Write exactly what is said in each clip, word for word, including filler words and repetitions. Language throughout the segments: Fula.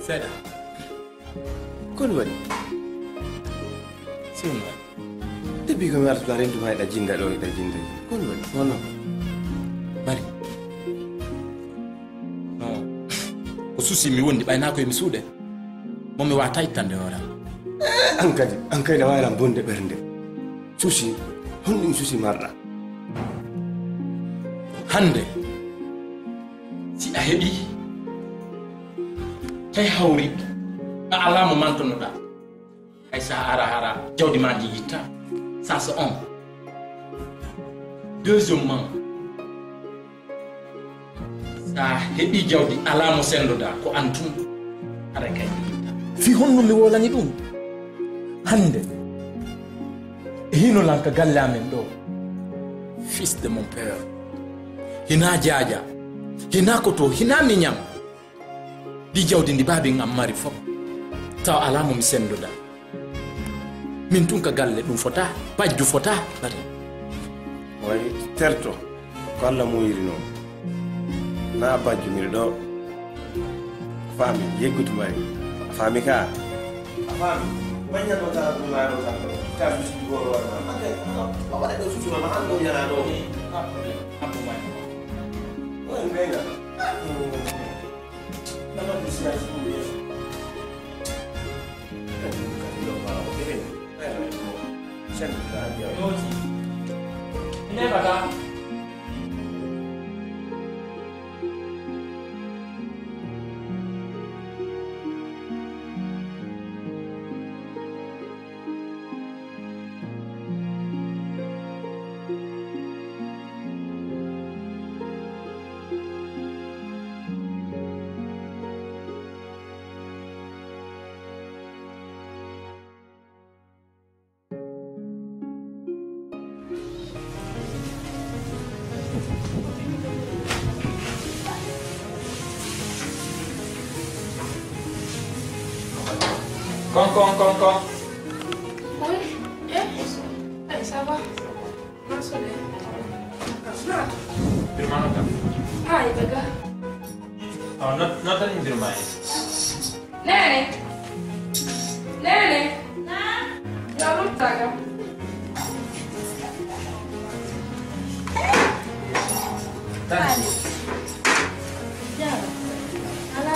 Seeɗa. Ko ɗum waɗi? Sinno waɗi. Depuis ko mi artuɗaa, rennduma eɗa jinnda ɗo, eɗa jinnda. Ko ɗum waɗi? Wonno ko? Mari. No. Ko susi mi wondi, ɓay naa ko e mi suuɗe. Mo mi waata ittande hoore am. Eh, an kadi, an kadi, a waawi lan bonde ɓernde. Susi, honɗum susi marɗa? Hannde, si a heɓi, tawi hawri, a alaa mo mantonoɗaa. Hay so a ara hara, jawdi ma ndi yitta. Ça, c'est un. Deuxièmement, so a heɓi jawdi, alaa mo senndoɗaa, ko an tun. Aray kay ndi yitta. Fii honno mi wolani ɗum? Hannde, e hino lan ka galle amen ɗo. Fils de mon père. Hinaa jaaja, hinaa koto, hinaa miñan. Ndi jawdi ndi baabin am mari fof, tawa alaa mo mi senndoɗaa. Min tun ka galle ɗum fotaa, bajjo fotaa. Bari. Way terto, ko Alla moyiri noon. Naa bajjo miɗo ɗo. Faami, yeggutu mari. Faami ka. A faami? Maññal ɗo tan, ɗum maa ɗo tan. Ka mi suudu goro wara ma. Ande, a waɗa ɗo suudu ma, an ɗo yana ɗo. Pas problème. Abbo mari. Way, mbenga. Nana ɗum siyaasi ɗum yeeso. Kadi ɗum kadi ɗo ɓaawo ɓe reni. Ɓayno en mo. Senndu kaa jeewa. Yooti. Neɓata. Kon, kon, kon, kon. Oi, eh? Ay, ça va? Birma no kam? Ay, daga. Oh, not, not an Birma. Nene. Nene. Na? Ya lutta kam. Tan. Ya. Ala.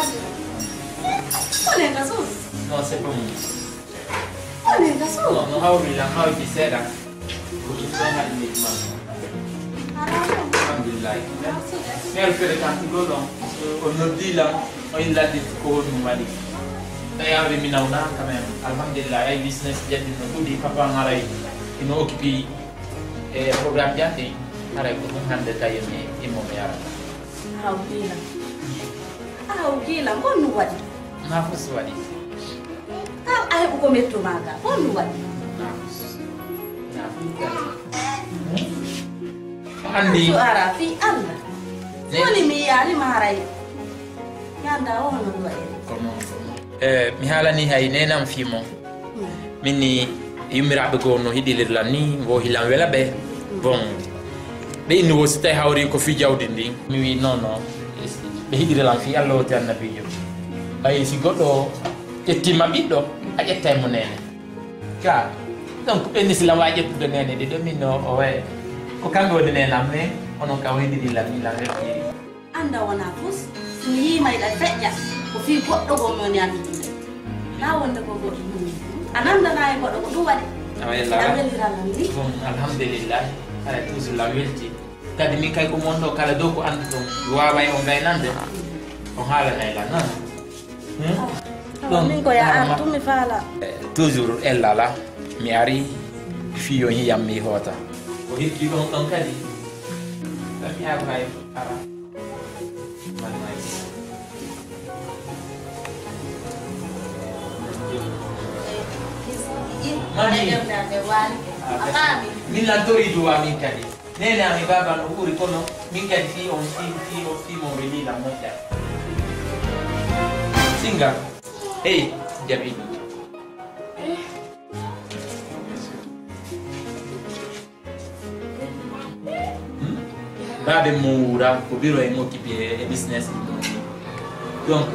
Ko ne ka so? Non, c'est pas moi. Ko ne ka so? Non, no hawri lan, hawri seeɗa. Ko ɗum ɗon haɗi mi ɗum. Alhamdulillah. Mi alfere kan ɗo ɗon. O noddi lan, o illa ɗi ko honɗum waɗi. Tawi hawri mi nawna quand même. Alhamdulillah, ay business jaddi no ɗuɗi, papa ngaray. Ino occupi e programme jande. Haray ko ɗum hannde tawi mi immo mi yara. Aw, Gila. Aw, Gila, ngon no waɗi? Maa fof so waɗi. Ka a heɓu ko mettu ma ka, ko ɗum waɗi? Anndi. So ara fii Allah. So woni mi yiyaali ma haray. Yanda o hono ɗum waɗi. Eh, mi haalani hay nenam fii mo. Min ni yummiraaɓe goo no hiɗilirlan ni, ngo hilan wela ɓe. Bon, ɓe inni wo si tawi hawri ko fii jawdi ndi. Mi wi non, non. Ɓe hiɗirilan fii Allah woti annabiijo. Ɓay si goɗɗo ƴettiima ɓiɗɗo, a ƴettay mo neene. Ka, donc ɓe ni si lan waawi ƴettude neene ɗiɗo, min no o waye. Ko kamɓe woni neenam, mais onon kam o hiɗirilan ni lan weltiiri. Annda wonaa fus, si mi yii ma hiɗa feƴƴa, ko fii goɗɗo goo mi woni anndude. Naa wonde ko goɗɗo ɗum. A nanndanaa e goɗɗo ko ɗum waɗi. Awa yalla. Ɗa welira lan ni. Bon, alhamdulillah. Haray toujours lan welti. Kadi min kay ko mon ɗo kala dow ko annduɗon, mi waaway on gaynande. On haalanay lan, non? Hmm? Awa min ko ya an tun mi faala. Eh, toujours ella la, mi ari fii yo hiyam mi hoota. Ko hirki ɗon ɗon kadi. Ɗan mi ara hay ara. Mami. A faami? Min lan tori duwa min kadi. Nene ami baba no ɓuri kono min kadi fii on fii fii on fii mo weli lan moƴƴa. Singa. Hey, jaɓi ɗum. Hmm? Baabe mo wuura ko biro e mo occupé e business. Donc,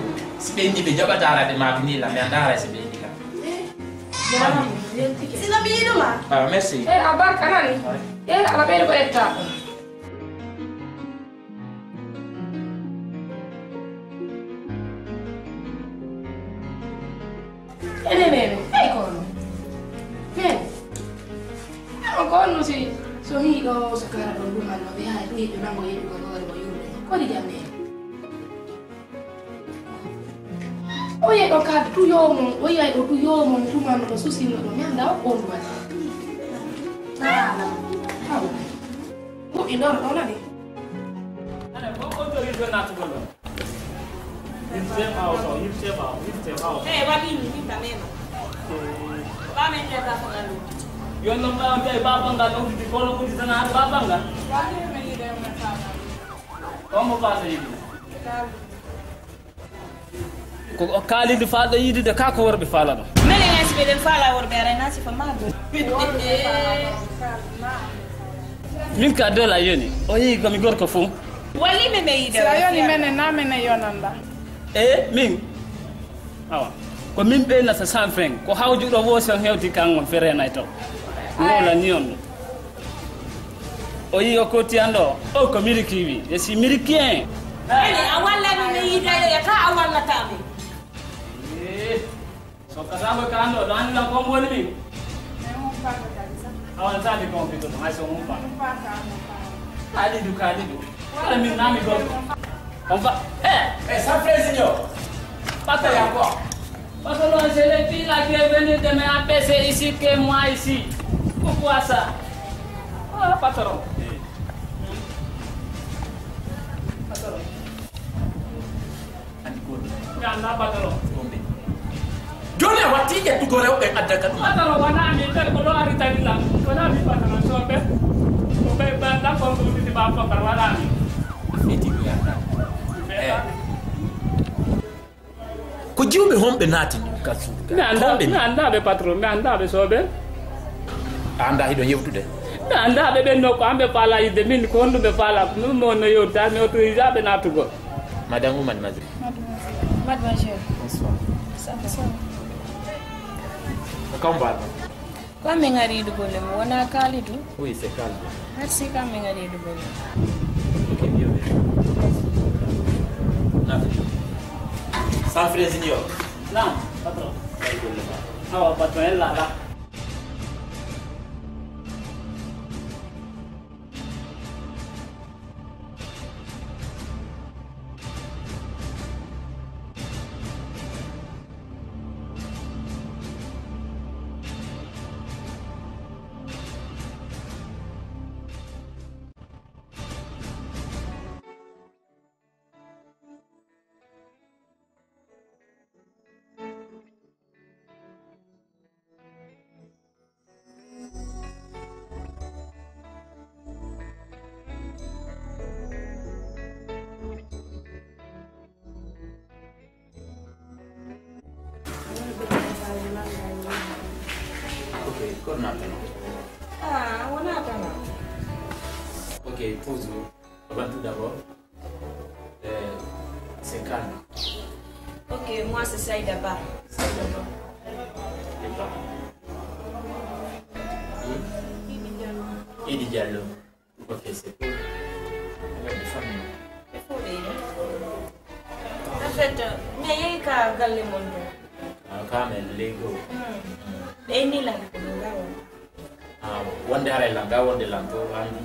Si ɓe inni ɓe jaɓata ara ɓe maaki ni la, mi anndaa haray si ɓe inni la. Sino mi yiɗuma. Ah, merci. Eh, a barka nani? Eh, ala ɓeydo ko etta. Ene nene, ey kono. Nene. Ano kono si, so hiɗo, so kara ɗon ɗum anno, ɓe haa ɓe ɓe nango yeɗi ko ɗore mo yumɓe. Kodi jam nene? O yeɗo ka tuyo mum, o yiyay ɗo tuyo mum, tuma no ɗo susino ɗo, mi annda o on waɗi. Haw. Goɗɗi ɗon, ɗon ani. Ana, ko, ko jori joni naatugol ɗon? Yirte ɓaawo to, yirte ɓaawo, yirte ɓaawo. Eh, waɗi mi, mi ka mema. Eh. Ba men jata ko ngallu. Yon non ɓaawo tawi ba bangal, on tigi kono ko tigi tan haɗa ba bangal. Waɗi mi yiɗe mi faama. On mo faasa yiɗi. Ko o Kalidu faalɗo yiidude ka ko worɓe faalano. Menen en si meɗen faala worɓe aray na sifa mago. Min ka dola yoni. O yehi komi gorko fuu. Walli me me yiide. Si a yoni menen na menen yonanda. E min. Awa. Ko min ɓe nata sanfren. Ko hawjuɗo wo sen hewti kan on ferenay to. Ngola ni on. O yi o koti an ɗo. O ko miriki wi. E si miriki en. Ani a walla mi mi yiida yo ka a wallata mi. Eh. So ka sabo ka an ɗo, ɗo an lan kon woni mi. Awan sa di kon fito, ay so mun fa. Kalidu, Kalidu. Kala min nami go. On va. Eh, eh, ça fait signor. Papa ya quoi? Parce que non, c'est les filles là qui est venu de m'empêcher ici que moi ici. Pourquoi ça? Ah, patron. Patron. Andi ko. Mi annda patron. Joni a watti ƴettugo rewɓe adda ka ɗum. Patron wona mi ɓe ko ɗo ari tawi lan. Wona mi patron so ɓe. Ko ɓe ba lan kon ɗum titi ba ko kar wona mi. Feti mi annda. Eh. Ko jiwɓe honɓe naatini ka suudu ka? Mi annda, mi annda ɓe patron, mi annda ɓe soɓe. A annda hiɗo yewtude? Mi annda ɓe ɓen no ko amɓe faala yidde min ko honɗum ɓe faala ko min mo no yewta mi autorisé ɓe naatugol. Madame ou mademoiselle? Mademoiselle. Bonsoir. Ça va. Ko kam mbaɗa? Ko amin ngari yiɗugol mo, wona Kalidou? Oui, c'est Kalidou. Merci, ko amin ngari yiɗugol mo. Ok, bien, bien. Nafi. San Fresnio. Naam, patron. Ay, golle ma. Awa, patron, en laaɗa. Ok, ko natano? Ah, wona tana. Ok, pause. Avant tout d'abord, euh, c'est calme. Ok, moi c'est Saïda Ba. Saïda Ba. Et toi? Hmm? Idi Diallo. Ok, c'est cool. Avec des familles. En fait, mi yehi ka galle mon to. Ah, ka men lego. Hmm. Ɓe inni lan ko ɗo gawo. Ah, wonde haray lan ga wonde lan to andi.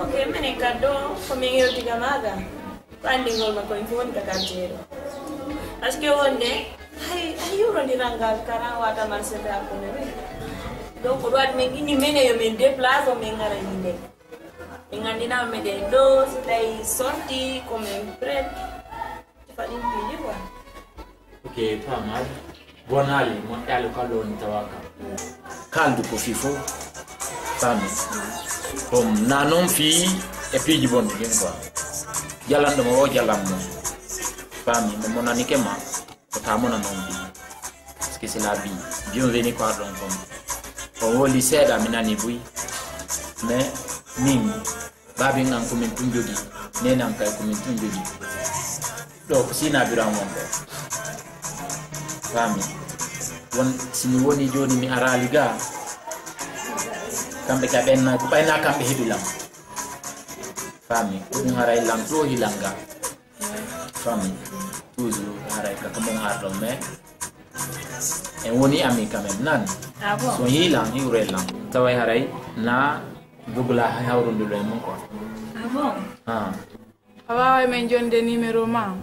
Ok, minen ka ɗo ko min hewti ka maaga. Ko anndingol makko en fof woni ka quartier ɗo. Parce que wonde hay hay yurondiral ngal kara wata marché de hakkunde men. Donc ko ɗum waɗi min inni minen yo min déplace o min ngara yimɓe. Min nganndinama meɗen ɗo so tawi sorti ko min prête. Faɗin piiji quoi. Ok, faamaali. Bonaali, moƴƴaali, ko Allah woni tawa kam. Kaldu ko fii fof, faami. Bon, na noon fii e piiji bonɗi ɗin quoi. Jalanɗo mo o jalan mo. Faami, no monanike ma, ko ta mona noon fii. Parce que c'est la vie. Bienvenue ko arɗon kon. On woli seeɗa, mi nani buy. Mais min, Babin an ko min tun jogii, nene an kay ko min tun jogii. Ɗo ko Sina Birame won ɗo. Faami. Won, si mi woni jooni mi araali ga, kamɓe ka ɓenna, ko ɓayna kamɓe heɓi lam. Faami. Ko ɗum haray lam to hilan ga. Faami. Toujours haray ka kamon arɗon, mais en woni ami quand même, nan. Ah bon? So hilan, hiwre lam. Taway haray na dugla hawrundulo e mun quoi. Ah bon? Ah. A waaway men jonde numéro ma?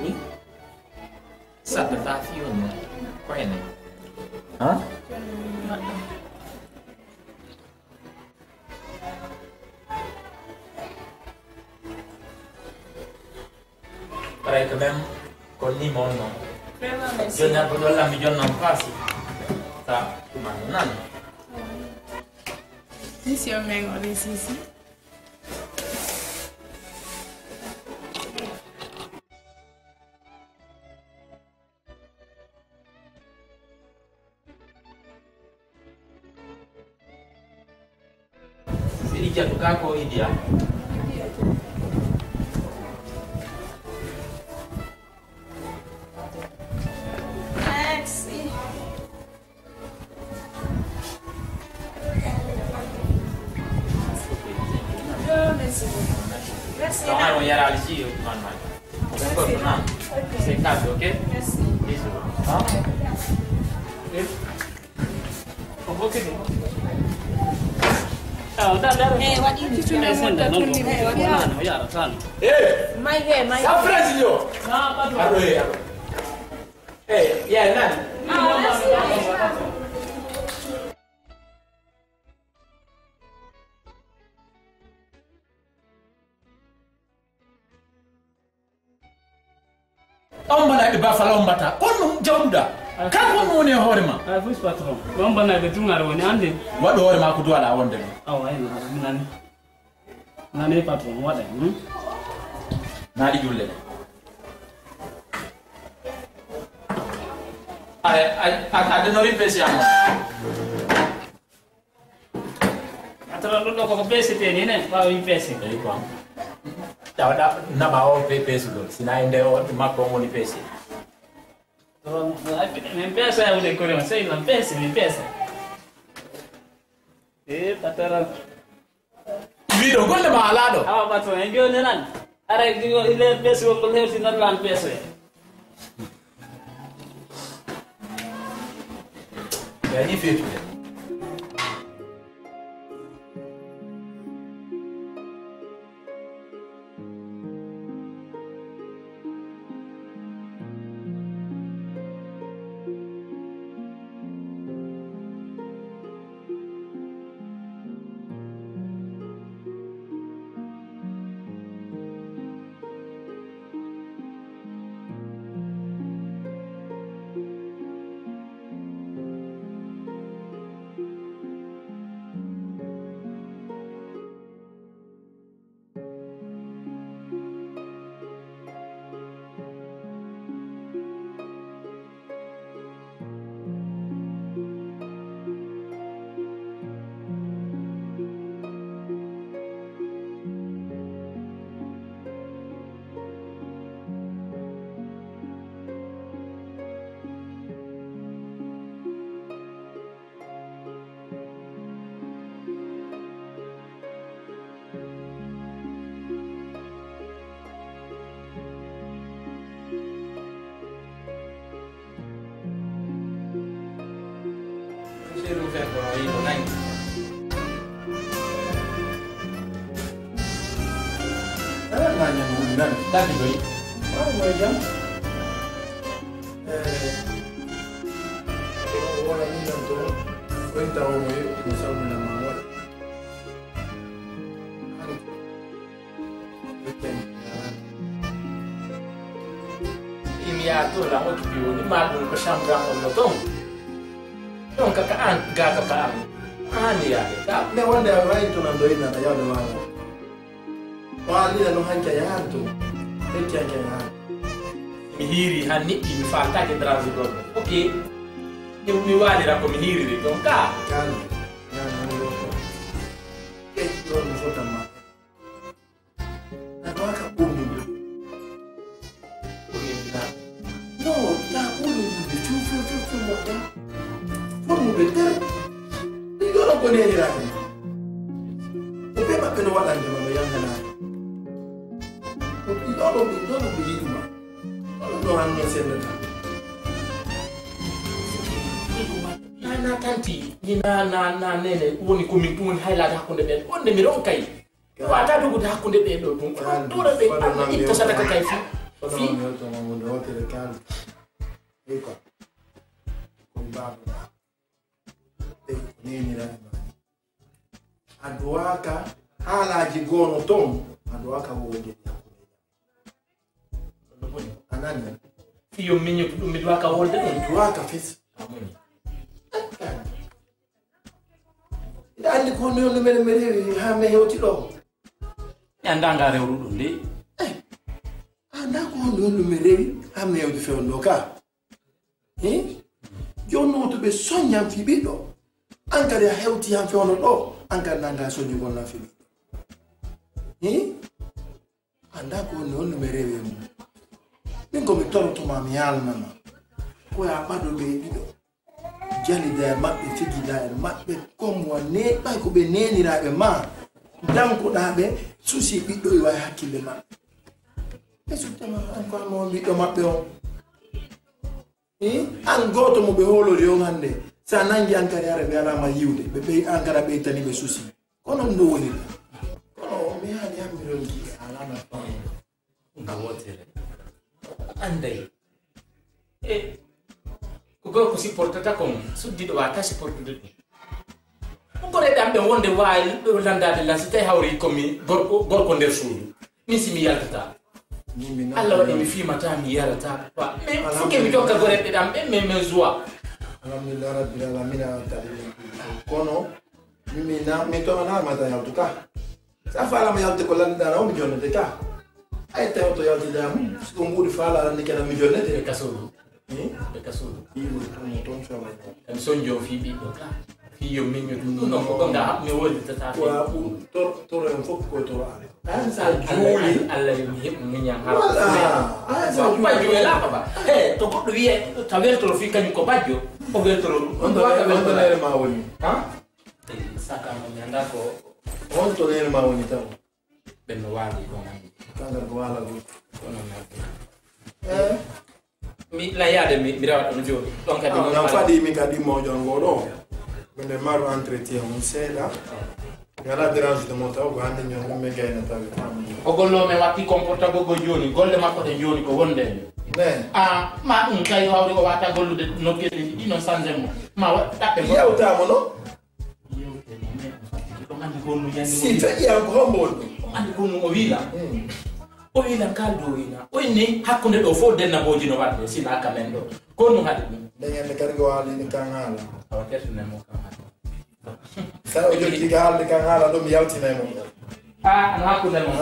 Oui. Saɗɗa ta fi on ko ene. Ha? Pareil quand même, kon ni mon non. Vraiment, merci. Jonna ko dolla mi jonna on fasi. Sa, tu man nan. Mission men o resisi. Sidi Diatou, ka ko Idia. Merci. Yo, merci beaucoup. Merci. Tawai on yaraali si man man. Merci. C'est quatre, ok? Merci. Bisous. Hein? Eh? Ko bokkiti. Ah, da, da. Eh, waɗi. Eh, senda, non, non. Eh, waɗi. Nana, o yara tan. Eh. Mai he, mai. Sa French yo. Na, pas. Ado, eh, ado. Eh, yeah, nani? Ah, merci. On mbaɗa ɓe ba fala on mbata. On ɗum jawɗuɗa. Ay, kan on woni e hoore ma. Ay, fus patron. On mbaɗa ɓe tun ara woni ande. Waɗo hoore ma ko duwaɗa wonde ɗo. Awa, ay, nani. Nani patron, waɗa. Hmm? Naɗi julle. Ay, ay, ay, ay, denori pesi amma. A tara ɗum ɗo koko pesetee ni ne, ɓaawo yi peese. Eyi quoi. Tawa ɗa, naɓa o pe-, peesugol. Sina e nde o, makko on woni peese. Min peesa yawde kori on, sey lan peese, min peesa. Eh, patara. Wiɗo golle ma ala ɗo. Awa, patron, en joni nan. Aray, ɗiɗo, ile peso, ko hewti non lan peso. Yani fetude. Tati koy. Ah, mo e jam. Eh, o wala ni jam to. Ko en tawo mo e, mo salmina ma wala. Imi ya tour la occupé woni ma ɗum ko chambre am on no ton. Donc ka an ga ka ka an. An ya ka. Nde wonde a wawi to nan doyna na yawde ma. Waalida no hanca yahan to. Hetti hanca yahan. Mi hiiri han niɗɗi mi faltake drasu goɗɗo. Ok. Mi, mi waalira ko mi hiiriri ton ka. Kan. Kan. Kan. Kan. Kan. Kan. Kan. No waɗande ma no yanganaa. Ɗo ɗo ɗo ɗo ɗo yiɗuma. Ɗo ɗo an no sendata. Na na tanti ni na na na nene woni ko min tun hay la hakkunde ɓen wonde mi ronkay. Wata dogude hakkunde ɓe ɗo ɗum. Ɗora ɓe Allah itta sadaka kay fi fi. Iko. Ko baba. Ɓe nenira. A duwaka haalaji gono ton. A duwaka wonde. Anani. Fiyo miño ɗum mi duwaka wolde ɗum. Duwaka fes. Ida andi ko non numere mere ha me hewti ɗo. Mi annda nga rewru ɗum de. Anda ko non numere ha me hewti fewndo ka. Hi? Jonno to ɓe soññan fi ɓiɗɗo. An kadi a hewti han fewndo ɗo. An kadi nanga soññugol na fi ɓiɗɗo. Hi? Annda ko woni honno mi rewi e mum. Min ko mi torotoma mi yalnama. Ko ya ɓaɗo ɓe ɗiɗo. Jalida e maɓɓe, fijida e maɓɓe, comme wa ne ɓay ko ɓe neniraɓe ma. Dankoɗa ɓe, susi ɓiɗɗo e wawi hakkille maɓɓe. Ɓe suttama an ko an mo ɓiɗɗo maɓɓe on. An goto mo ɓe holori on hande. Sa nangi an kadi hara ɓe alama yiwde. Ɓe ɓey an kadi ɓeytani ɓe susi. Kono ɗum ɗo woni kono mi yaani yammiron jiɗe alana fawno. Nga wotere. Anday. E ko gorko supportata kon suddiɗo wata supportude ɗum. Ko goreɓe am ɓe wonde waawi ɗo landade lan si tawi hawri komi gorko gorko nder suudu. Min si mi yaltata. Allah waɗi mi fimata mi yarata. Min fuke mi jokka goreɓe ɗam ɓe min min zuwa. Alhamdulillah rabbil alamina. Kono mi na mi to na ma ta yaltu ka. Sa faalama yaltude ko lanndaaɗo o mi jonnete ka. Ay tawi to yaltidama siko mbuuɗi faalaɗa ni kene mi jonnete. Ɓe kasoɗo. Ɓe kasoɗo. Kan sonjo fi ɓiɗɗo ka. Fi yo miño ɗum non ko gonga haɓ mi wollitata. Wa ɓuuɗ toro en fof koye toro amen. An sa juuli. Allah yo mi heɓu miñan hara. An sa juuli. Bajjo e laaɓa ba. He to goɗɗo wiye ta weltoro fi kañum ko bajjo. O weltoro ɗum on ɗo nere ma woni. Saka mo mi annda ko. On to nene ma woni taw. Ɓen no waali ko nani. Kangal ko waala go. Kono na. Eh. Mi la yaade mi mi rawa ɗon jooni. Ɗon kadi non faɗi mi kadi mo jongo ɗo. Ɓe nde maru entretien on seeɗa. Ngala dérange de mo taw ko hande ñon ɗum men gayna tawi. O gollo men watti comportable go jooni golle makko ɗe jooni ko wonde. Ne. Ah ma ɗum kay wawde o wata gollude no gese ɗi non sanze mo. Ma waɗ ɗaɓɓe. Yewtama no. Si feƴƴi han ko hombo woni ɗum? On anndi ko ɗum o wiila. O wiila kaldo o wiila o inni hakkunde ɗo fof denna booji no waɗde sina ka men ɗo ko ɗum haɗi ɗum. Nden ñande kadi ko waalini kan haala. Awa tertine mo kan haala. Sa o jokki ka haalde kan haala ɗum yaltine mo. A no hakkunde mo.